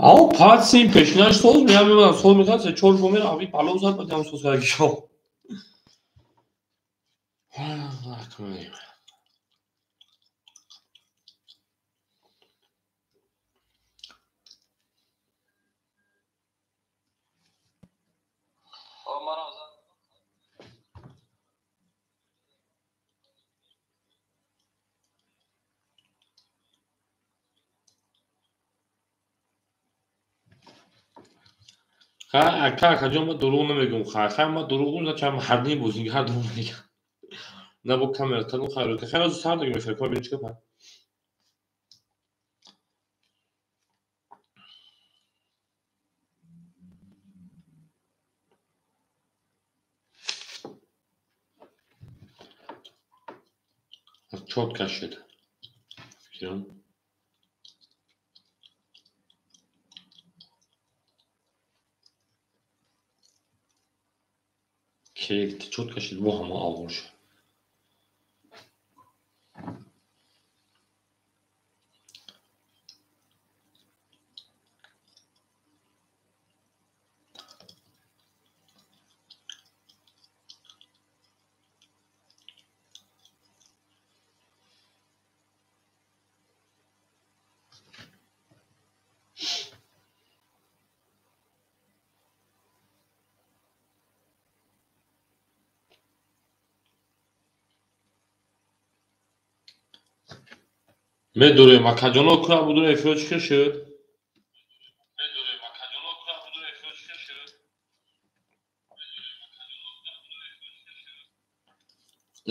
Ау патсин пешинаш соз меям мемонам соз мекард се чор бо мера ави палов зад ба дам соз кард шо. Ака акаҷон, ман дурӯғ намегӯм. Хай, ман дурӯғ гӯм, чам ҳардини бозингар дурӯғ мегӯям. На бо камера тану хайр. Хайр, озу сар дагим мефер, кор бини чикор кунам. Чётко шуд. Фикрам. Ки чётко шуд, бо ҳама аввал шуд. Медурем, акаҷоно кура будур эфиро чӣ шуд?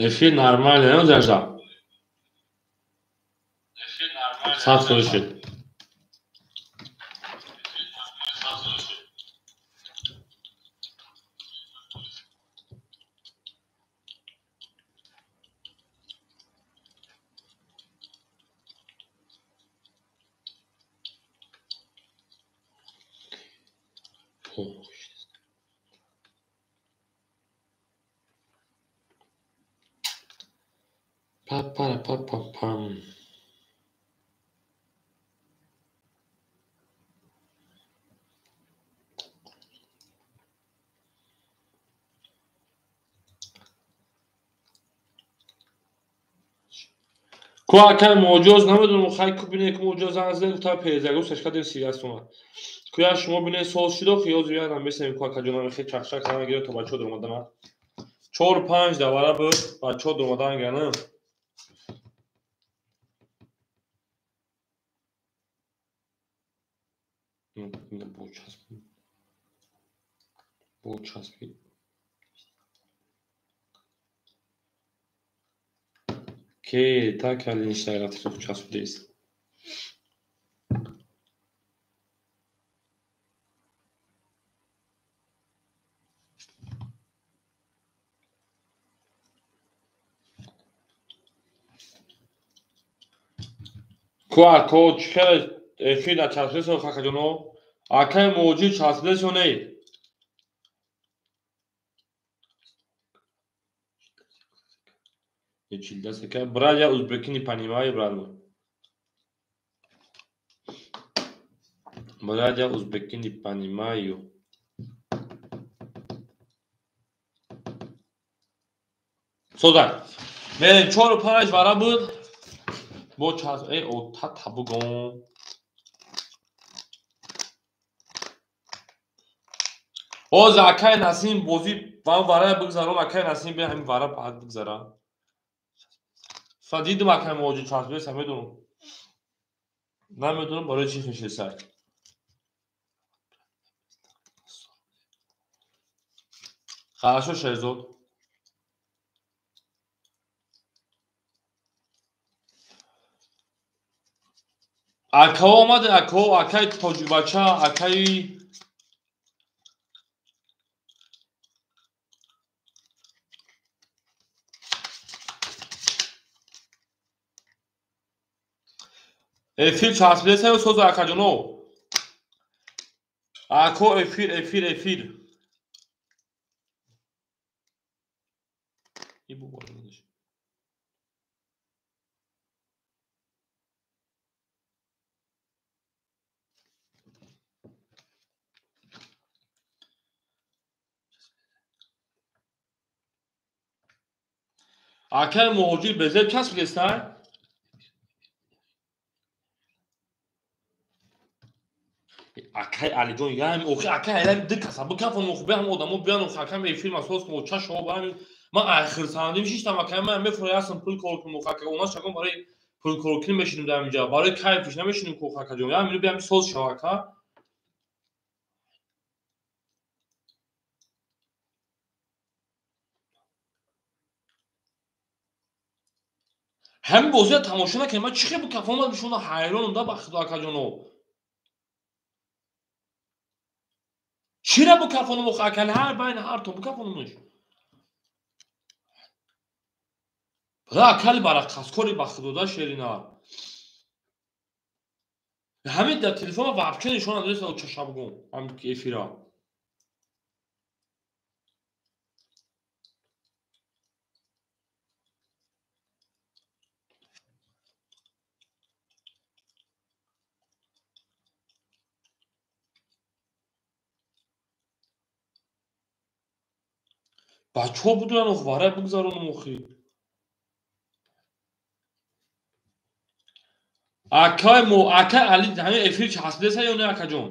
Эфир нормально, не зажда? 100% шуд. Па-па-па-па-пам. Ку акай муоҷоз намедонам, хай ку бине ку муоҷоз занг зад, гуфта пезагу сашка дем 30 сомон. Куя шумо бине соз шудо, хиёз виядам бесем ку акаҷонам хе чақчақ кардам гиро то бачаҳо дуромадана. 4-5 давара буд, бачаҳо дуромадан гана. Бо часпи. Ке так алинштайрати часпидест. Ку ако чихел эфир да часпидесо хакаҷоно? Акай муоҷир часпидесо не? Брат, я узбеки не понимаю, брат мой. Брат, я узбеки не понимаю. Созак. Мерем 4-5 вара буд. Бо час эй ота табугон. Оз акай Насим бози ван вара бигзарон, акай Насим бе ҳамин вара баъд бигзара. Дидим акай муоҷир часпидеса, медонам. Намедонам барои чӣ хешесай. Хорошо, Шерзод. Акао омаде, акао, акай тоҷикбача, акаи эфир часпидеса ё соза акаҷоно? Ако эфир, эфир, эфир. Акай муҳоҷир безеб часпидестай? Акай Алиҷон, ями охи акай айлами ду каса бикафон охи беҳам одамо биён охи акай эфир масоз кун ча шумо барами ман ай хирсандӣ шиштам акай ман мефуроясам пул кор кунам охи акай она шагон барои пул кор кунем мешинем дар инҷа барои кайфиш намешинем ку охи акаҷон ями биём соз шава ака. Ҳамин бозиро тамошо накунем ман чӣ хел бикафонам шумо ҳайронам да ба худо акаҷоно. Чира бикафонам охи акали ҳар байни ҳар то бикафонамш. Бада акали бараққаскори ба худода шерина. Ҳамин дар телефон вообще нишон надодаст чаша бугум ҳамин эфира. Бачаҳо будуран ох варай бигзаронам охи. Акай мо акай Али ҳамин эфир часпидеса ё не акаҷон?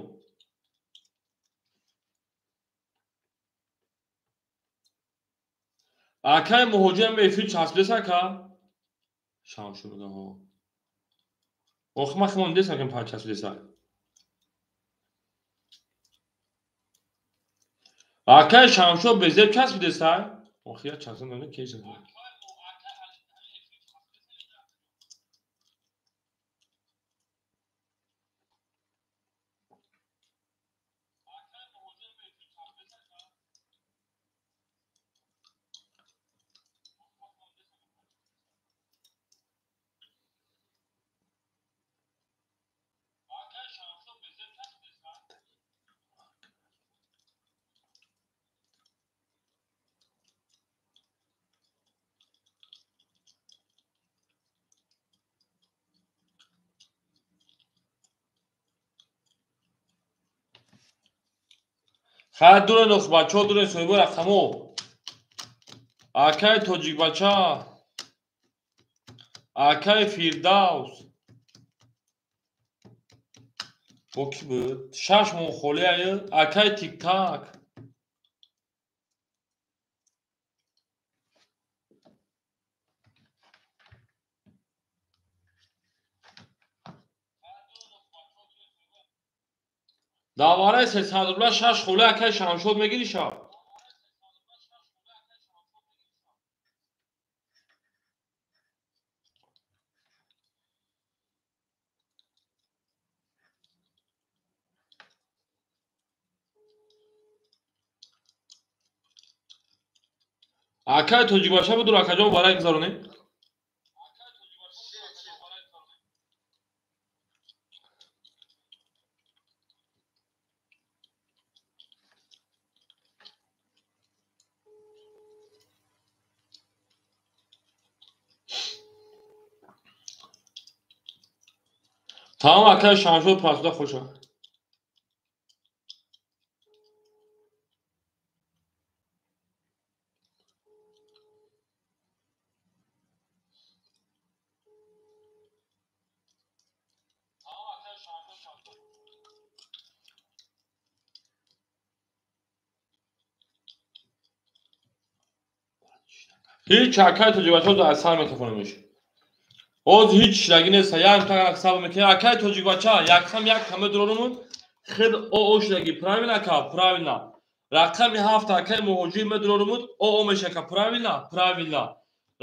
Акай муҳоҷир ҳамин эфир часпидеса ака? Шамшу мегам ҳо. Охи ман хело десам ки пар часпидеса. Акай Шамшо безеб часпидеса? Охи я часпида не кейса. Хайр дурен ох бачаҳо дурен соҳиби рақамо. Акай тоҷикбача, акай Фирдавс. Бо ки буд? 6 моҳ холӣ ай акай Тиктак. Давараи 300 рубла 6 холӣ акай Шамшод мегирӣ шаб? Акай тоҷикбача будур акаҷон варай гузаронем. Тамом акай Шамшод прасуда хоша. Ҳеҷ акай тоҷикбачаҳо аз сар метафонемш. Оз ҳеҷ шилагӣ нест, як та сабр мекунем. Акай тоҷикбача, якхам як каме дурорумун, хед оо шилагӣ, правильно ака, правильно. Рақами 7 акай муҳоҷир медурорумуд, оо мешака, правильно, правильно.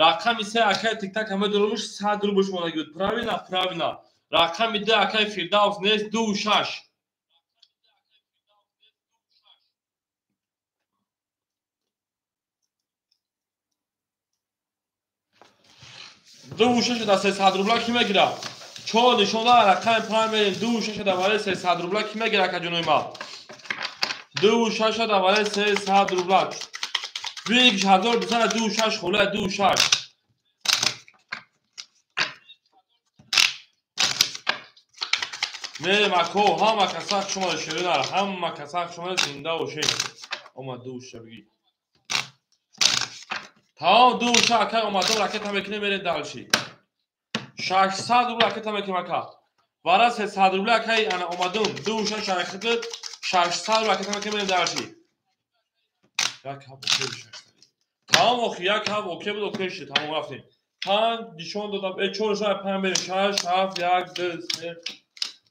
Рақами 3 акай тиктак медурорумуш, 100 рубл шумонагӣ буд, правильно, правильно. Рақами 2 акай Фирдавс нест, 2 6. 2 6 да 300 рубла ки мегирад? 4 нишон дора рақами 5 мерем 2 6 да вале 300 рубла ки мегирад акаҷонои ма? 2 6 да вале 300 рубла. 1200 2 6 хола 2 6. Мерем ако ҳама каса шумо ширинар, ҳама каса шумо зинда бошед. Омад 2 6 бигӣ. Тамом ду уша акай омадам ракета мекунем мерем дальше. 600 рубл ракета мекунем ака. Вара 300 рубл акай ана омадам ду уша шайхит 600 рубл ракета мекунем мерем дальше. Як ҳафт окей 600. Тамом охи як ҳафт окей буд окей шуд. Тамом рафтем. 5 нишон додам. 4 ша 5 мерем 6 7 1 2 3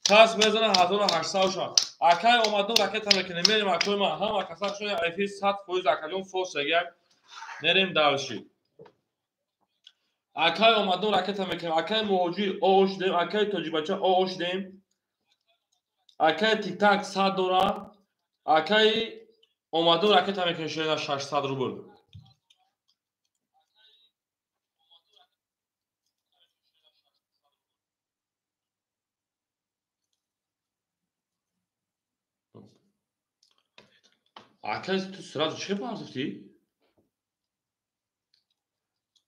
кас мезана 1800 ша. Акай омадам ракета мекунем мерем акой ма ҳама каса шуд эфир 100% акаҷон фос шагак. Мерем дальше. Акай омадам ракета мекунем. Акай муҳоҷир о шудем. Акай тоҷикбача о шудем. Акай тиктак 100 дора. Акай омадам ракета мекунем шуда 600 рубл. Акай ту сразу чӣ партофтӣ?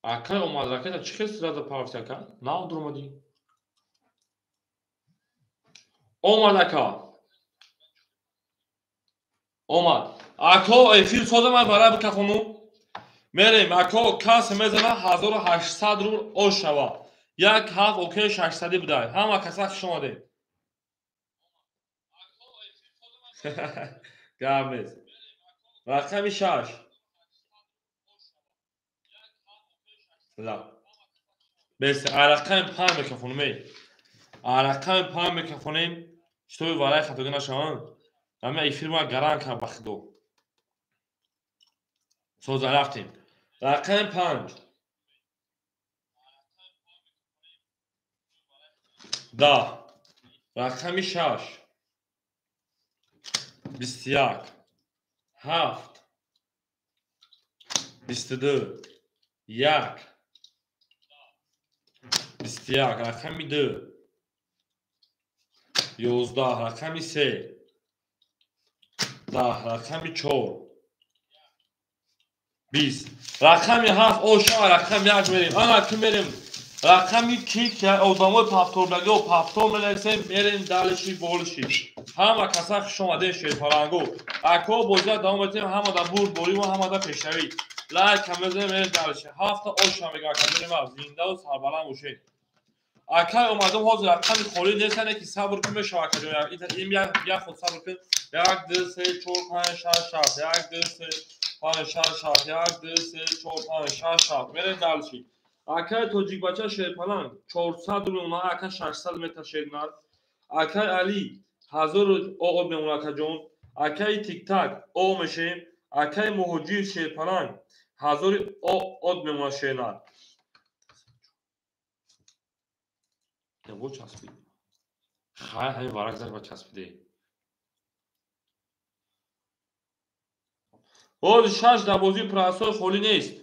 Акай омад ракета чӣ хел сразу партофтӣ ака? Нав дуромадӣ. Омад ака. Омад. Ако эфир созам барай бикафону. Мерем ако кас мезана 1800 рубл ош шава. Як ҳафт окей 600 будай. Ҳама каса хуш омадем. Гап нест. Рақами 6. ла. Бес, рақами 5 микрофонум. Рақами 5 микрофонем. Шутоби варай хатогӣ нашаванд. Ҳама эфир ма гарант кард ба худо. Соза рафтем. Рақами 5. 10. Рақами 6. 21. 7. 22. 1. 21. Рақами 2. 11. Рақами 3. 10. Рақами 4. 20. Рақами 7 оша рақами 1 мерем. Ана ки мерем. Рақами ки ки одамои пафторбагио пафтор менависем мерем далиши болиши. Ҳама каса хуш омадем шерпалангу. Ако бозия давом метем ҳама да бурдборӣ ва ҳама да пешравӣ. Лайк ҳам мезанем мерем далиши. Ҳафта оша мега ака мерем зиндаву сарбаланд бошед. Акай омадам ҳозир рақами холӣ нестане ки сабр кун мешава акаҷон. Ин як худ сабр кун. 1 2 3 4 5 6 7 1 2 3 5 6 7 1 2 3 4 5 6 7 мерем далиши. Акай тоҷикбача шерпаланг 400 рубл мемонад, ака 600 метр шернар. Акай Али 1000 об мемонад акаҷон. Акай тиктак о мешем. Акай муҳоҷир шерпаланг 1000 об мемонад шернар. Во часпид. Хай ҳамин варак зад ва часпиде. Ҳозир 6 дар бозии прасой холӣ нест.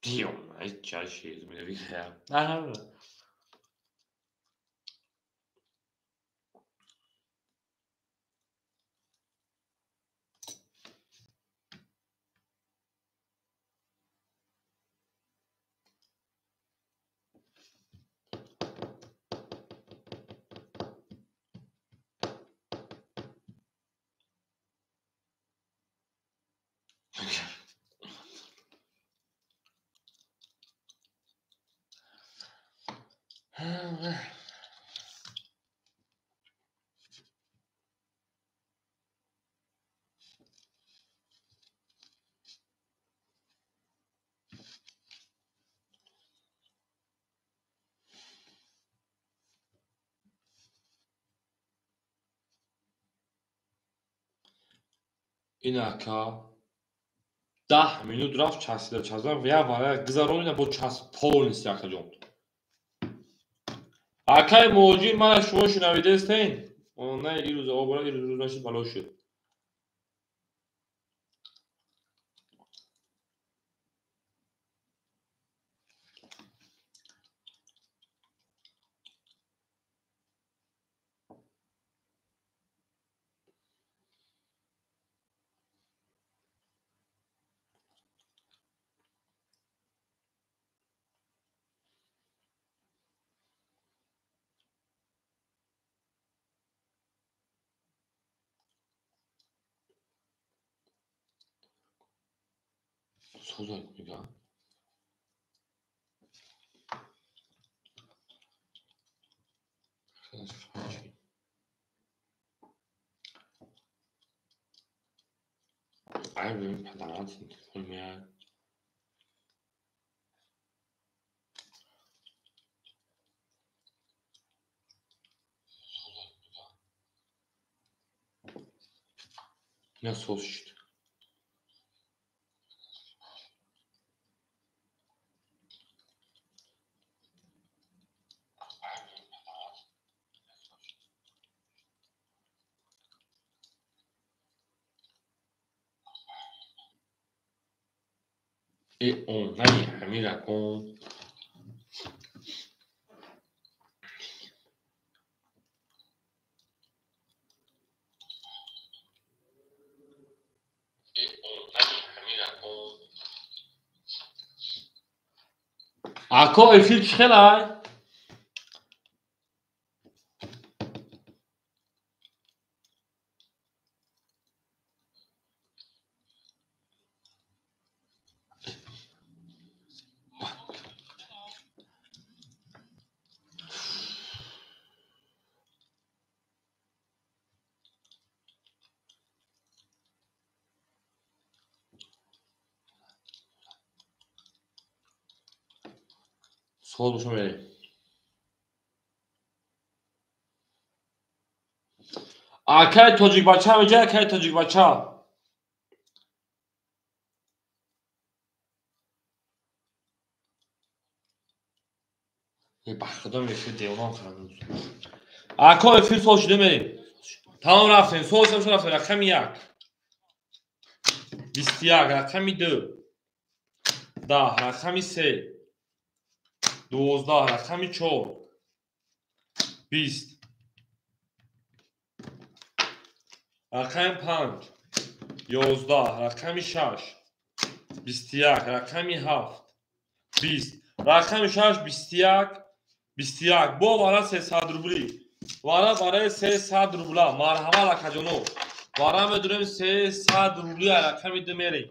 Dio, ин ака 10 минут рафт часпида часпида як вара гузаронida бо часп полностью акаҷон. Акай муҳоҷир мана шумо шунавидестен? На ирӯз обора ирӯз рӯз нашид бало шуд. Созай мега. Ай, падарат телефон меяд. Соз шуд. Онаи ҳамин рақом ако эфир чӣ хелай? Соз бошам мерем. Акай тоҷикбача меҷа, акай тоҷикбача. Ба худо эфир девонам хӯрам. Ако эфир соз шуда мерем. Тамом рафтем. Соз шуда рафтем. Рақами 1. 21, рақами 2. 10, рақами 3. 12, рақами 4. 20. Рақами 5. 11, рақами 6. 21, рақами 7. 20. Рақами 6, 21, 21. Бо вара 300 рубли. Вара барои 300 рубла. Марҳамат акаҷоно. Вара медурем 300 рубли рақами 2 мерем.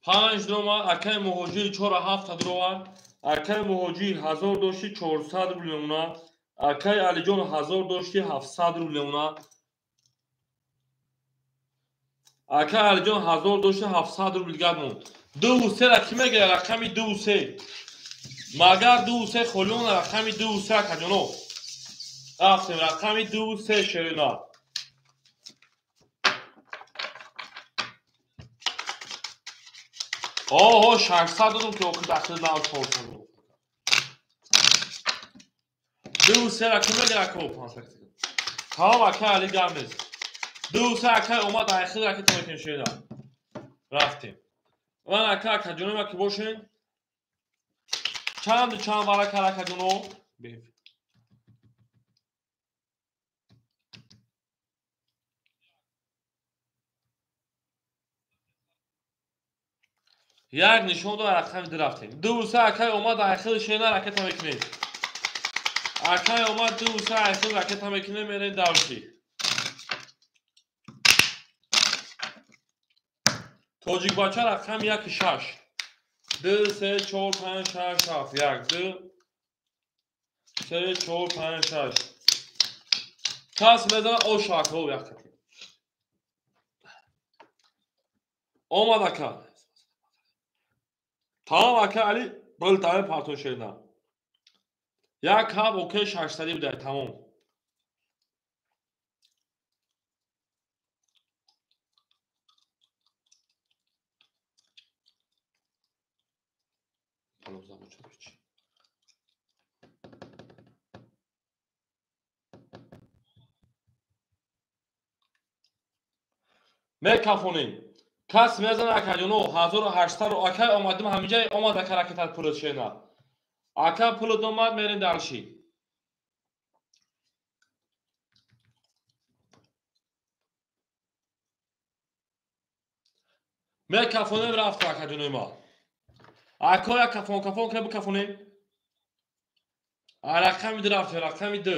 Панҷ дурома, акаи муҳоҷир 4-7 дуровард. Акаи муҳоҷир 1000 дошти 400 рубл мемонад. Акаи Алиҷон 1000 дошти 700 рубл мемонад. Акаи Алиҷон 1000 дошти 700 рубл дигар монд. 2 3 ра кӣ мегирад? Рақами 2 3. Магар 2 3 холион рақами 2 3 акаҷоно. Рафтем рақами 2 3 шерина. Оҳо, 600 додум ки охир дахил нав 400. 2 3 ра кӣ мегирад ако 500. Тамом акаи Али гап нест. 2 3 акаи омад айхил ракета мекунем шерина. Рафтем. Ман ака акаҷоно ки бошен. Чанд варака акаҷоно? Як нишон дод рақами 2 рафтем. 2 3 акай омад айхил шена ракета мекунем. Акай омад 2 3 айхил ракета мекунем, мерем давши. Тоҷикбача рақами 1 6. 2 3 4 5 6 7 1 2 3 4 5 6. Кас мезанад ош аков як қатӣ. Омад ака. Тамом ака Али бол даве партон шерина. Як ҳаб окей 600 будай тамом. Мекафонем. Кас мезанад акаҷоно 1800 акай омадим ҳаминҷа омад ака ракетат пулат шена. Ака пулат омад мерем дарши. Мекафонем рафт акаҷонои ма. Ако як кафон кафон кунем бикафонем. Рақами ду рафтем, рақами ду.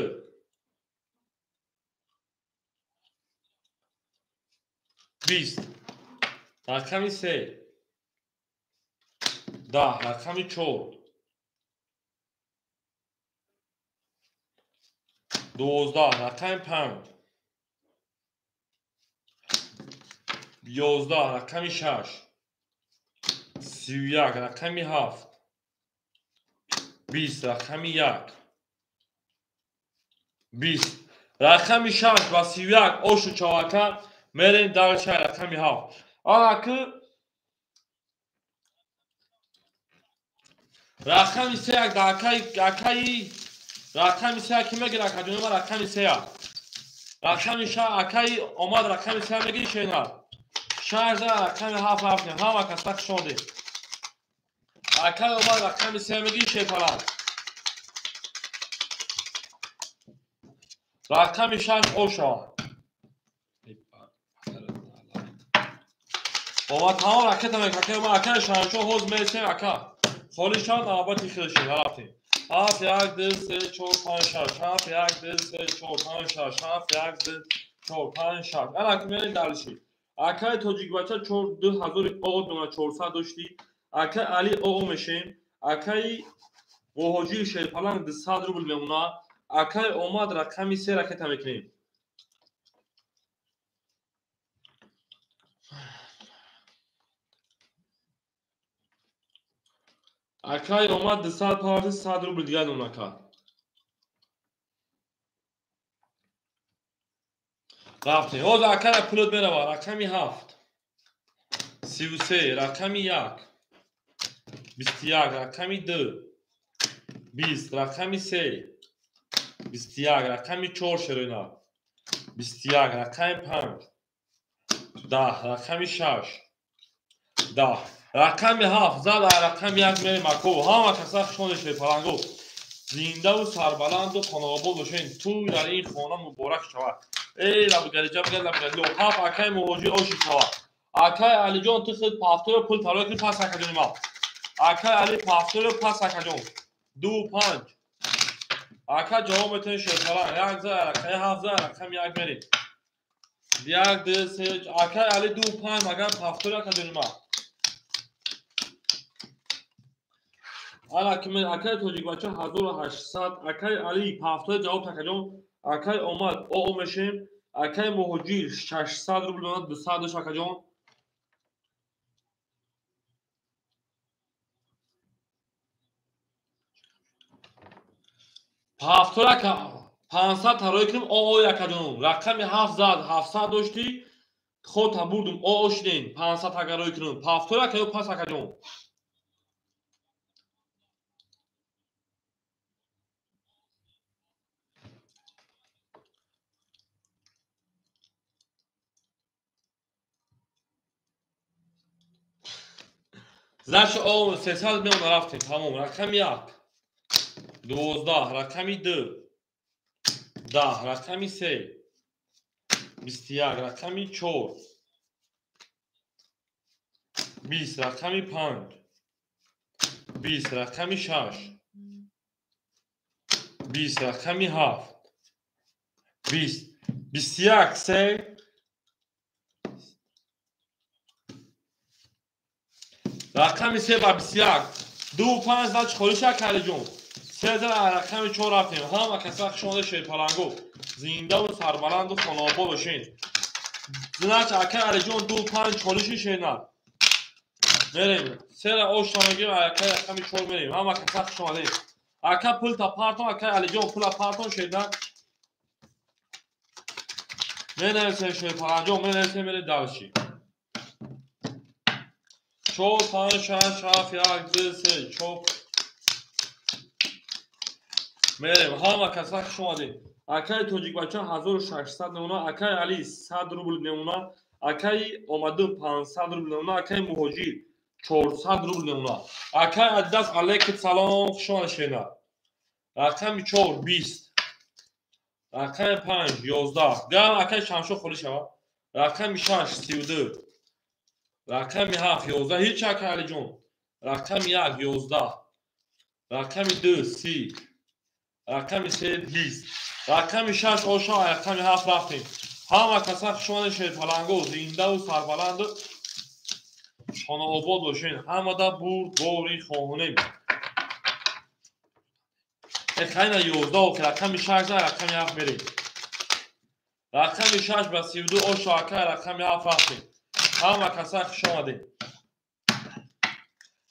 20. Рақами се. 10. Рақами чор. 12. Рақами панҷ. 11. Рақами шаш. 31. Рақами ҳафт. 20. Рақами як. 20. Рақами шаш ва 31 ошу чавака мерем дарша рақами ҳафт. Анаки рақами се як акаи рақами се ки мегир акаҷони ма рақами сея. Рақами ша акаи омад рақами се мегири шенар. Шаш за рақами ҳафт рафтем. Ҳама каса хушомадед. Акаи омад рақами се мегири шепаланд. Рақами шаш оша. Омад тамом ракета мекакаи ма акаи шаншо ҳоз мересем ака. Холӣ шавад навбати хелшин рафтем. 7 1 2 3 4 5 6 7 1 2 3 4 5 6 7 1 2 4 5 6. Ана ки мерем дарши. Акаи тоҷикбача 2000 оғо мемона 400 доштӣ. Акаи Али оғо мешем. Акаи муҳоҷири Шерпаланг 200 рубл мемона. Акаи омад рақами се ракета мекунем. Акаи омад 200 парти 100 рубл дигар мемона кард. Рафтем. Ҳозир акара пулот меравад. Рақами ҳафт. 33. Рақами як. 21. Рақами ду. 20. Рақами се. 21. Рақами чор шероина. 21. Рақами панҷ. 10. Рақами шаш. 10. Рақами ҳафт. Зад рақами як мерем ако. Ҳама каса хушомадед шерпаланго. Зиндаву сарбаланду хонаобод бошед. Тӯй дар ин хона муборак шавад. Эй лабгариҷа бигар лабгари. Ҳафт акаи муҳоҷир оши шавад. Акаи Алиҷон ту худ пафторо пул тароя кунӣ пас акаҷони ма. Акаи Али пафторо пас акаҷон. 2 5. Ака ҷавоб метавонед шерпаланг. Як за рақами ҳафт за рақами як мерем. 1 2 3. Акаи Али 2 5 магар пафторо акаҷони ма. Ана ки мен акаи тоҷикбача 1800. Акаи Али пафторо ҷавоб акаҷон. Акаи омад оо мешем. Акаи муҳоҷир 600 рубл мемонад 200 дош акаҷон. Пафтора 500 тароя кунем оо акаҷон. Рақами ҳафт зад 700 доштӣ. Хота бурдум оо шудем 500 агароя кунем. Пафтора ака ё пас акаҷон. Значит, о 300 мемона рафтем. Тамом. Рақами як. 12. Рақами ду. 10. Рақами се. 21. Рақами чор. 20. Рақами панҷ. 20. Рақами шаш. 20. Рақами ҳафт. 20. 21 се. Рақами се ба 21. 2 5 зач холиш акалиҷон. Се за рақами чор рафтем. Ҳама каса хушомадед шерпаланго. Зиндаву сарбаланду хонаобод бошед. Знач акаи Алиҷон 2 5 холиши шенар. Мерем. Сера ошта мегирем акаи рақами чор мерем. Ҳама каса хушомадед. Ака пул та партон, акаи Алиҷон пула партон шенар. Менависем шерпаланҷон, менависем мерем дарши. 4 5 6 7 1 2 3 4. Мерем. Ҳама каса хушомадед. Акаи тоҷикбача 1600 мемона, акаи Али 100 рубл мемона, акаи омаду 500 рубл мемона, акаи муҳоҷир 400 рубл мемона. Акаи Адидас алейкум салом, хушомадед шена. Рақами 4 20. Рақами 5 11. Гам акаи Шамшо холӣ шавад. Рақами 6 32. Рақами 7 11. Ҳеч ака Алиҷон. Рақами 1 11. Рақами 2 30. Рақами 3 20. Рақами 6 оша, рақами 7 рафтем. Ҳама каса хуш омадед шерпаланго, зиндаву сарбаланду хонаобод бошед. Ҳамада бурдбори хоҳонем. Хайна 11 охир, рақами 6 на, рақами 7 мерем. Рақами 6 ба 32 оша ака, рақами 7 рафтем. Ҳама каса хуш омадед.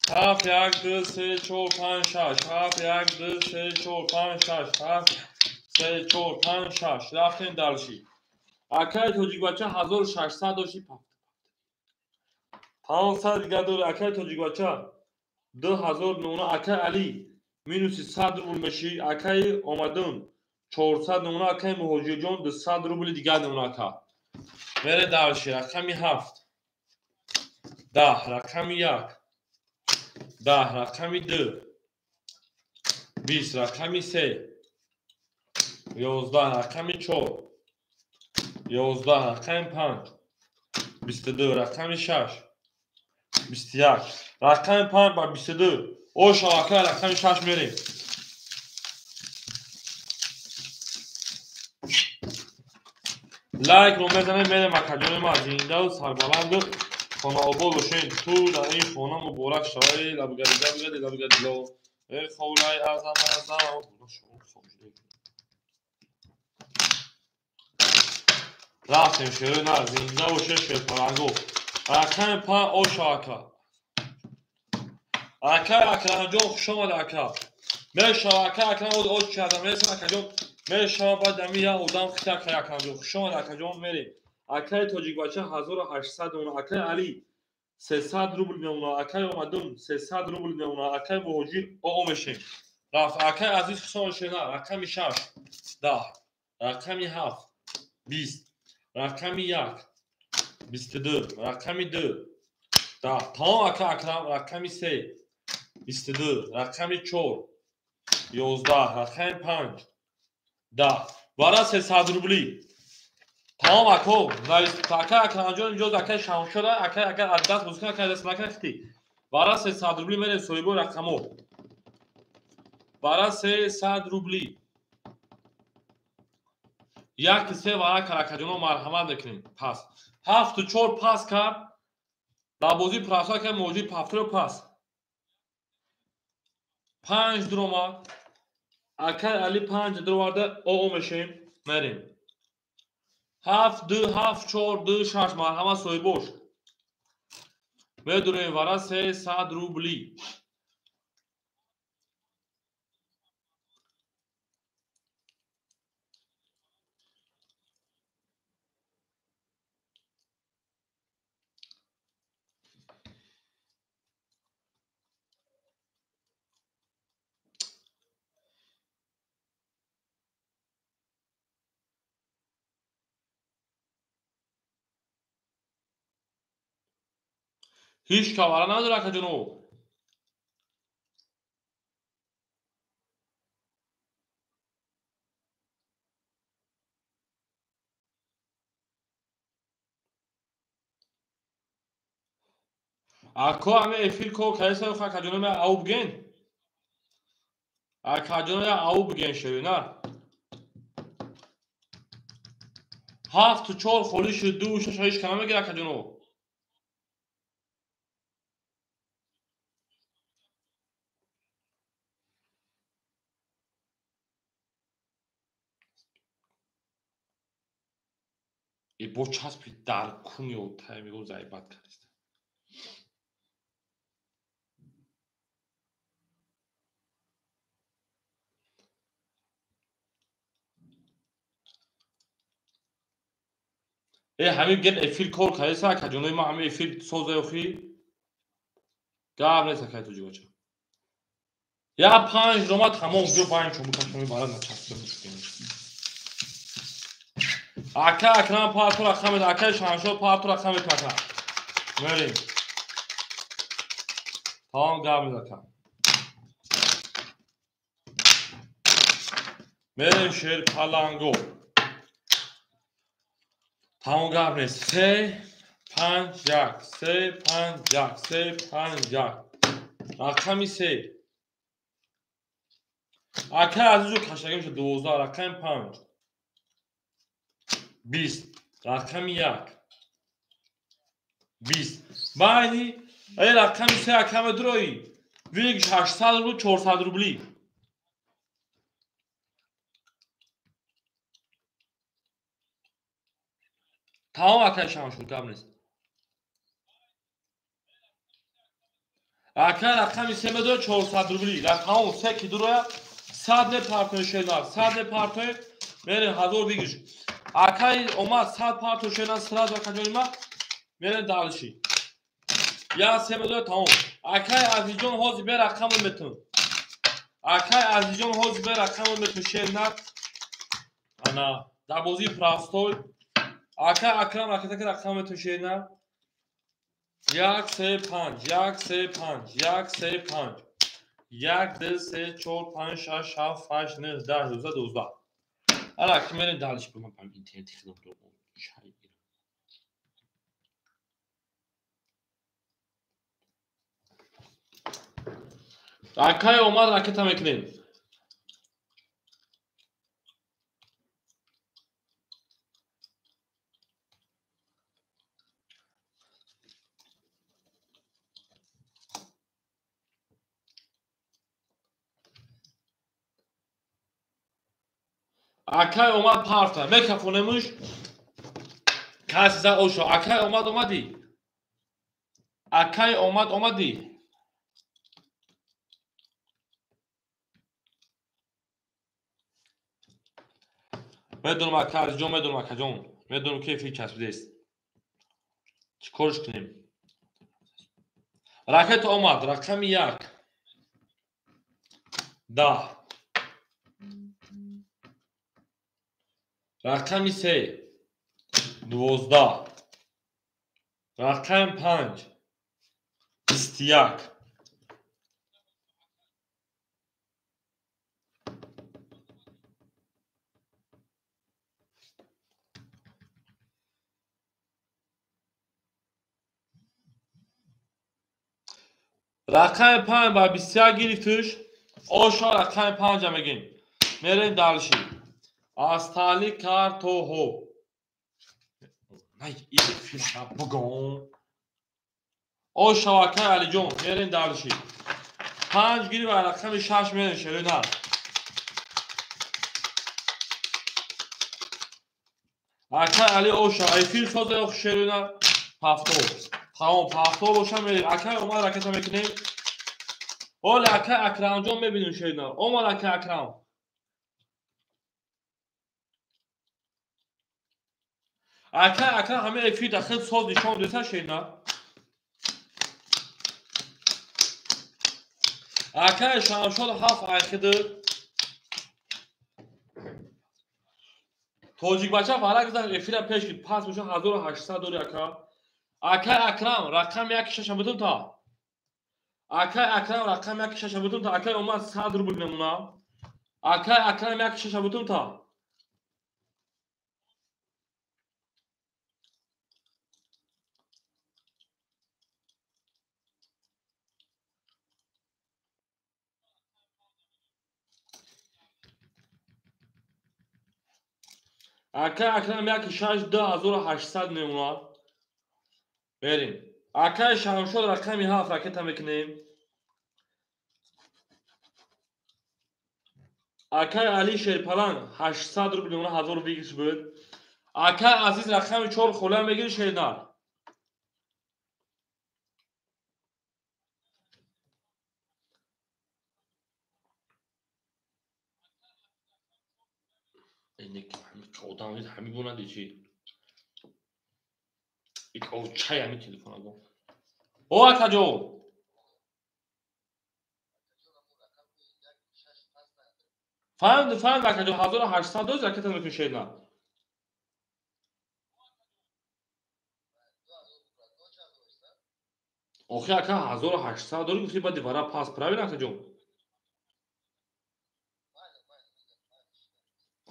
7 1 2 3 4 5 6 7 1 2 3 4 5 6 7 3 4 5 6 рафтем дальше. Акай тоҷикбача 1600 дошти, 500 дига дори. Акай тоҷикбача 2000 нуна. Акай Али минуси 100 рубл меши. Акай омадун 400 нуна. Акай Муҳоҷирҷон 200 рубли дига нуна ака. Мере дальше. Рақами 7 10, рақами 1 10, рақами 2 20, рақами 3 11, рақами 4 11, рақами 5 22, рақами 6 21, рақами 5 ба 22. Оша ака, рақами 6 мерем. Лайкро мезанем, мерем акаҷони ма, зиндаву сарбаланду хонаобод бошед. Ту дар ин хона муборак шавай. Лабгарида бигади, лабгадило. Э ховлай азам азам. Рафтем шерона, зинда бошед шерпаланго. Рақами 5 оша ака. Ака Акрамҷон хуш омад ака. Мешава ака Акрам оч кардам, мересам акаҷон. Мешава баъд ами як одам хита ака Акрамҷон. Хуш омад акаҷон, мерем. Акаи тоҷикбача 1800 мемона. Акаи Али 300 рубл мемона. Акаи омадун 300 рубл мемона. Акаи Муҳоҷир оо мешем. Рафт. Акаи Азиз хуш омад шена. Рақами 6 10, рақами 7 20, рақами 1 22, рақами 2 10. Тамом ака Акрам. Рақами 3 22, рақами 4 11, рақами 5 10. Вара 300 рубли. Тамом ако, ака Акрамҷон инҷо акаи Шамшода, ака агар аз даст бозӣ кунад, ака даст накунад хити. Вара 300 рубли мерем соҳибои рақамо. Вара 300 рубли. 1 3 вара каракаҷоно марҳамат мекунем. Пас 7 4 пас кард. Дар бозӣ прафта кард муҳоҷир пафтро пас. 5 дуромад. Акаи Али 5 дуроварда оо мешем, мерем. 7 2 7 4 2 6 марҳамат соҳибош. Медурем вара 300 рубли. Ҳеҷ кавара надора акаҷоно. Ако ами эфир кор кардеса акаҷоно ме ау бген. Акаҷоно я ау бген шевина. 7 4 холӣ шуд, 2 6 ҳеҷ кама мегир акаҷоно. Бо часпи дар куни отай мегӯ зайбат кардиста. Ҳамин ген эфир кор кардеса акаҷонои ма, ҳамин эфир соза охи гап нест акаи тоҷикбача. Я 5 рома тамом биё байн шо букашоми барад начаспи. Ака Акрам парту рақамет, акаи Шамшод парту рақамет ака. Мерем. Тамом гап нест ака. Мерем шерпаланго. Тамом гап нест. 3 5 1 3 5 1 3 5 1. Рақами 3. Акай Азизу кашагӣ мешавад 12, рақами 5. 20, рақами 1. 20. Байни эй рақами 3 ака медрои. Вигш 800 рубл 400 рубли. Тамом акай Шамшуд, гап нест. Акай рақами 3 медрои 400 рубли. Тамом 3 ки дуроя 100 не партои шенар, 100 не партои мерем 1000 вигш. Акай омад 100 партои шенар сразу акаҷони ма мерем дальше. Я 3 медрои тамом. Акай Азизҷон ҳозир бе рақамро метун. Акай Азизҷон ҳозир бе рақамро метун шенар. Ана дар бозии простой. Акай Акрам ракетаки рақам метун шенар. 1 3 5 1 3 5 1 3 5 1 2 3 4 5 6 7 8 9 10 11 12. Ана ки мерем дальше. Ман интернети хидам дорам. Чай. Акай омад ракета мекунем. Акай омад парта. Мекафонемуш. Каси за ошо. Акай омад омадӣ. Акай омад омадӣ. Медонам ака Азизҷон, медонам акаҷон. Медонам ки эфир часпидааст. Чӣ корш кунем? Ракета омад, рақами 1. 10. Рақами 3. 12. Рақами 5. 21. Рақами 5 ба 21 гирифтуш. Ошо рақами 5 мегим. Мерем дальше. Аз тали картоҳо. Най, эфир бугон. Ошо акай Алиҷон, мерем дальше. 5 гирифт ва рақами 6 мерем шерина. Акай Али ошо эфир соза ё шерина пафтор. Тамом пафтор боша мерем. Акай омад ракета мекунем. Оли акай Акрамҷон мебинем шерина. Омад акай Акрам. Акай Акрам ҳама эфир дахил соз нишон деса шерина. Акай Шамшод 7 айхиди. Тоҷикбача варак зад эфира пеш гирифт. Пас боша 1800 дори ака. Акай Акрам рақами 1 6 бутун та. Акай Акрам рақами 1 6 бутун та. Акай омад 100 рубл мемона. Акай Акрам 1 6 бутун та. Акай Акрам 1 6 2800 мемона. Берем. Акай Шамшод рақами 7 ракета мекунем. Акай Али Шерпаланг 800 рубл мемона, 1000 выигрыш буд. Акай Азиз рақами 4 хола мегири шернар. Одам ҳами бунад чи? Чай ҳами телефон аго. О акаҷо. Фаҳмид, фаҳмид акаҷо 1800 доз ракета мекунӣ шерна. Охи ака 1800 дори гуфти баъди вара пас, правильно акаҷон?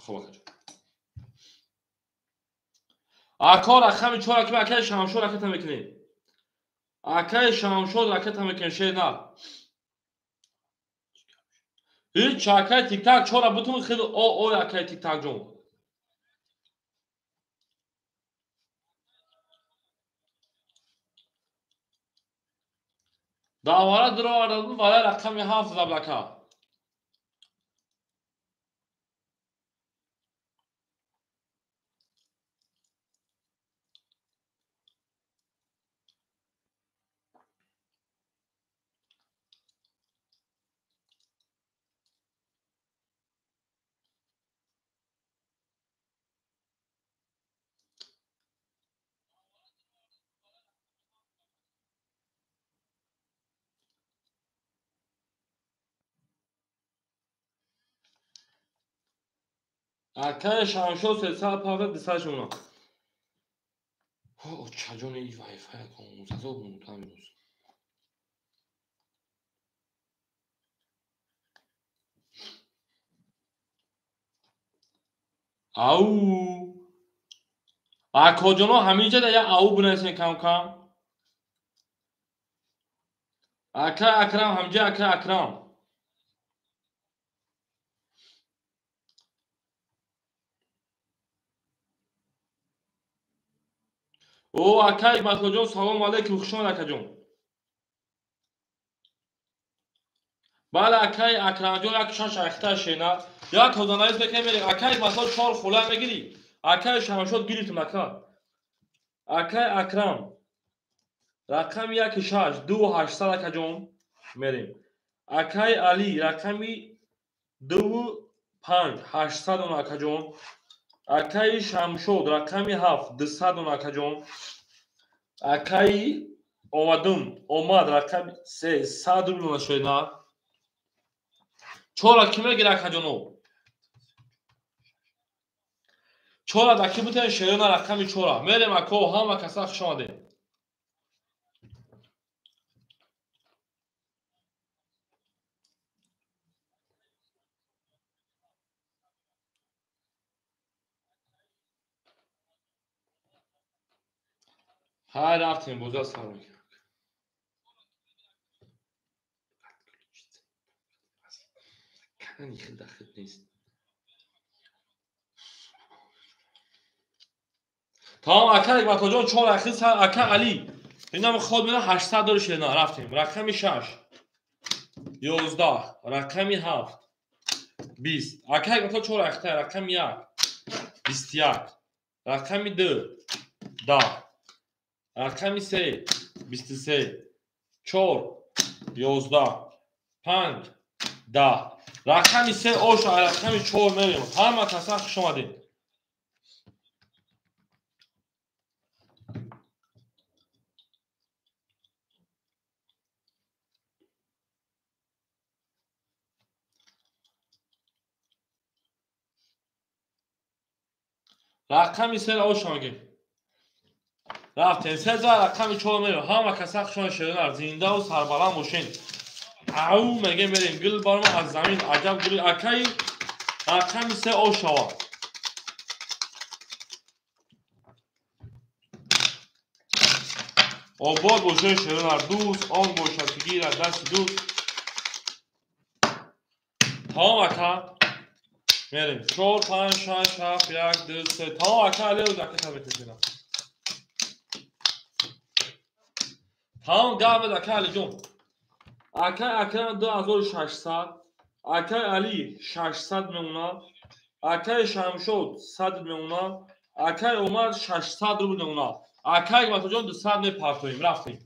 Хоб акаҷон. Ако рақами 4 ки акаи Шамшод ракета мекунем. Акаи Шамшод ракета мекунем шена. Ҳеҷ акаи тиктак 4 бутун хел о о акаи тиктак ҷон. Давара дуровардам вале рақами 7 заблака. Акаи Шамшод 300 павда 200 шуна. О, чаҷони и вайфай кон, азоб мунтам имрӯз. Ау! Акоҷоно ҳаминҷа да як ау бинависен кам-кам. Акаи Акрам ҳаминҷа акаи Акрам. О, акай Ҳикматуллоҷон, салом алейкум, хуш омад акаҷон. Бале, акай Акрамҷон, як шаш ахта шена. Як ҳозанаис мекунем мерем. Акай Ҳикматулло 4 хола мегирӣ. Акай Шамшод гирифтем ака. Акай Акрам. Рақами 1 6 2 800 акаҷон мерем. Акай Али рақами 2 5 800 он акаҷон. Акаи Шамшод рақами 7 200 он акаҷон. Акаи омадум омад рақами 3 100 рубл нашоина. Чора ки мегира акаҷоно? Чора даки бутен шерона рақами 4. Мерем ако ҳама каса хуш омадем. Ҳай рафтем боза сар мекунем. Тамом ака Ҳикматуллоҷон 4 ахи сар ака Али. Инам ход мена 800 дори шена рафтем. Рақами 6 11 рақами 7 20. Ака Ҳикматулло 4 ахта рақами 1 21 рақами 2 10 рақами 3 23 4 11 5 10. Рақами 3 ош рақами 4 мерем. Ҳама каса хуш омадед. Рақами 3 ош омадем. Рафтем 3 рақами 4 мерем. Ҳама каса хуш омадед шеринар. Зиндаву сарбаланд бошед. Ау меге мерем гул барма аз замин аҷаб гули акаи рақами 3 ош шава. Обод бошед шеринар дӯст, он бошад ки гирад дасти дӯст. Тамом ака. Мерем 4 5 6 7 1 2 3. Тамом ака Алиев ака табрик. Тамом гап ака Алиҷон. Акай Акрам 2600, акай Али 600 мемонад, акай Шамшод 100 мемонад, акай Омар 600 рубл мемонад. Акай Ҳикматуллоҷон 200 мепартоем. Рафтем.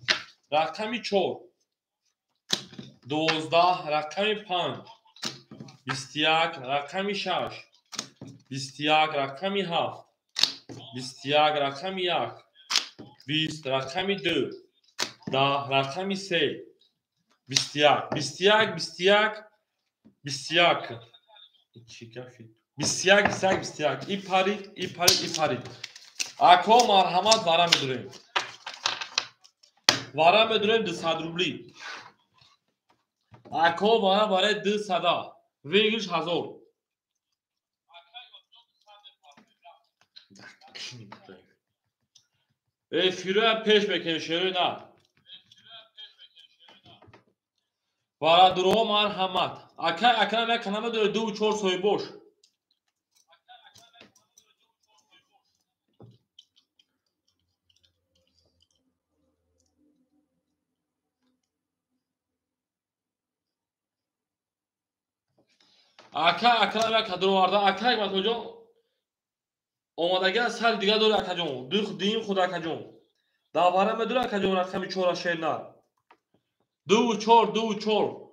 Рақами 4 12, рақами 5 21, рақами 6 21, рақами 7 21, рақами 1 20, рақами 2 10, рақами 3 21, 21, 21, 21. Чӣ гап шуд? 21, 21, 21. И парид, и парид, и парид. Ако марҳамат вара медурем. Вара медурем 200 рубли. Ако вара барои 200. Выигрыш 1000. Эфироя пеш мекунем, шерои на. Бародарҳо марҳамат. Акай Акрам як канал дорад 2-4 соҳибош. Акай Акрам як кадроварда. Акай Матоҷон омадагӣ сал дига дори акаҷон. Дим худ акаҷон. Давара медори акаҷон рақами 4 шернар. 2-4 2-4.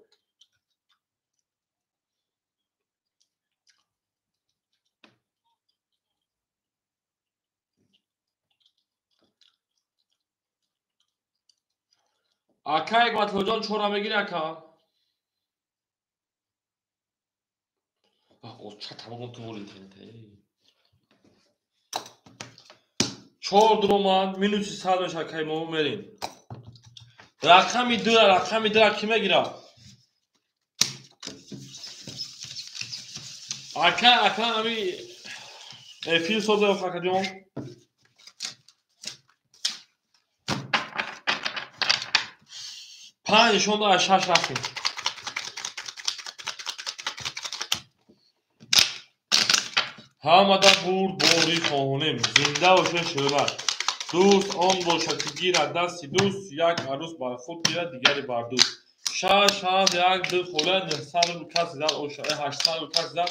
Акай Матоҷон 4 мегири ака. Ча тамом ту интернет. 4 дромад минуси 100 меша акай мо мерим. Рақами 2 рақами 2 ки мегирад? Ака ака ами эфир соза акаҷон. Панҷ нишон аз 6 рафтем. Ҳамада бурд борӣ хоҳонем. Зинда бошед шӯҳрат. Дӯст он бошад ки гирад дасти дӯст, як арӯс бар худ гирад, дигаре бар дӯст. 6 7 1 2 хола 900 рубл каси зад оша. 800 рубл каси зад.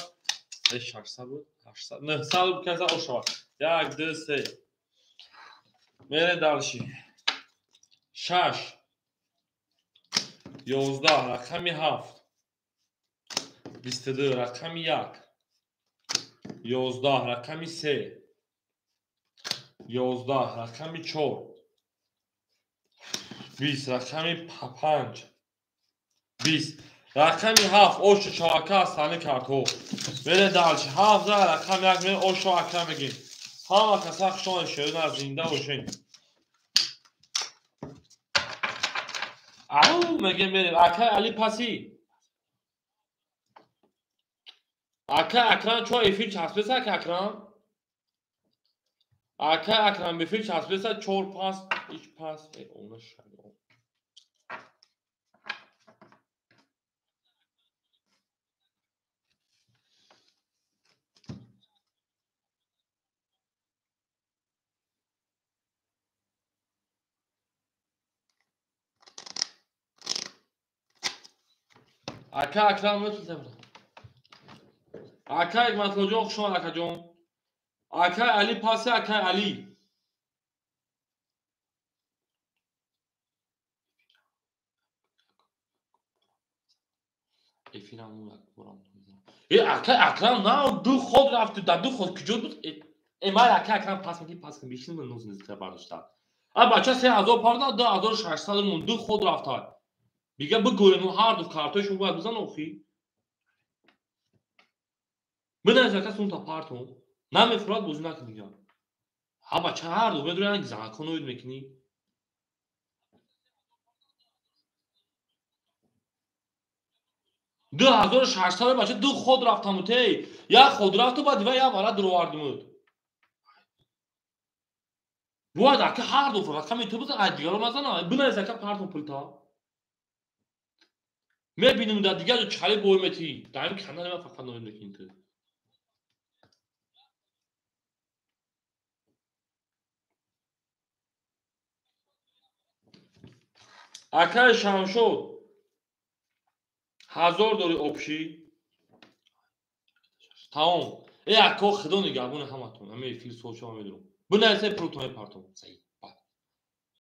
600 буд? 800 900 рубл каси зад оша. 1 2 3. Мерем дальше. 6 11 рақами 7 22 рақами 1 11 рақами 3 11 рақами 4 20 рақами 5 20 рақами 7 ошу шавака аз сани картҳо. Мере дальше 7 рақами 1 мере ошу ака мегим. Ҳама каса хушон шерина зинда бошед. Ау мегем мерем. Акай Али паси. Ака Акрам чо эфир часпеса ака Акрам? Ака Акрам эфир часпеса 4 пас 3 пас она шаг. Ака Акрам метутем. Акай Матоҷон хуш омад акаҷон. Акай Али паси акай Али. Эфирам як борам. Акай Акрам на ду ход рафт, дар ду ход куҷо буд? Ман акай Акрам пас мекунӣ, пас кун бишин ман нуз бардошта. А бача 3000 парда 2600 мон ду ход рафта. Бига бигӯем ҳар ду картои шумо бояд бизан охи. Бидонед ака сум та партон. Намефурад бозӣ накун дигар. Ҳа бача ҳар ду медонанд занакон оид мекунӣ. 2600 бача ду ход рафтамут эй. Як ход рафту баъд ва як бара дуровардимуд. Бояд ака ҳар ду рақами ту бизан, ай дигаро мазан. Бидонед ака партон пулта. Мебинем дар дигар ҷо чали бой метӣ. Дар ин канали ман фақат ноид мекунӣ ту. Акай Шамшод 1000 дори обши. Тамом. Ако худо нигаҳбони ҳаматон. Ами эфир солшава медурам. Бинависед пултон мепартом. Саид.